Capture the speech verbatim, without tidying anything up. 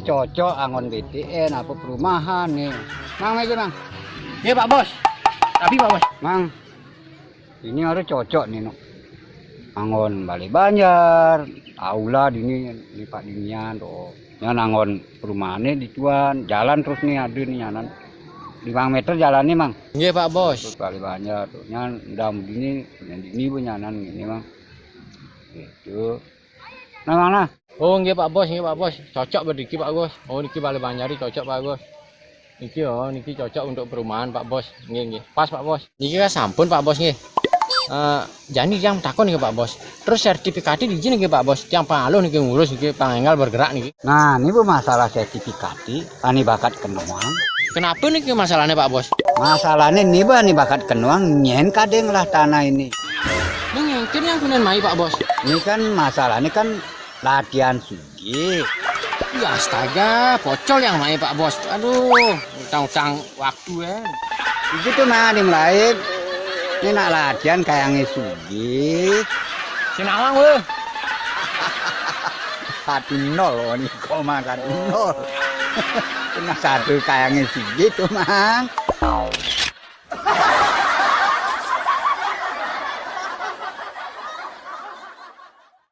Cocok anggon B T N apa perumahan nih. Mang, mege, Mang. Nggih, Pak Bos. Tapi, Pak Bos. Mang, ini harus cocok nih, no. Anggon balé banjar, aula dini, lipak dinian, to. Nyan anggon perumahane dituan, jalan terus nih, ada nih nyanan. Lima meter jalannya, Mang. Nggih, Pak Bos. Terus balé banjar, to. Nyan ndang dini, nyan dini bu nyanan ngene, Mang. Gitu. Nah, Mang, nah. Oh, nggih, Pak Bos, nggih, Pak Bos. Cocok berarti niki, Pak Bos. Oh, niki balé banjari cocok, Pak Bos. Niki, oh, niki cocok untuk perumahan, Pak Bos. Nggih, nggih. Pas, Pak Bos. Niki kan sampun, Pak Bos, nggih. Eh, jani yang takon nggih, Pak Bos. Terus sertifikatnya di sini nggih, Pak Bos. Tiang pangaloh niki ngurus niki, pangénggal bergerak niki. Nah, ini bu masalah sertifikat, ani bakat kenuang. Kenapa niki masalahnya, Pak Bos? Masalahnya ini bu ani bakat kenuang, nyen kadé ngelah tanah ini. Ini ngengken yang kunen mai, Pak Bos. Ini kan masalahnya kan latihan sugih. Ya astaga, pocol yang mai, Pak Bos. Aduh, utang-utang waktu ya. Itu tuh mah di lain. Ini nak latihan kayaknya sugih. Sinawang weh. Satu nol, oh, ini koma satu nol. Kena satu kayaknya sugih tuh, Mang.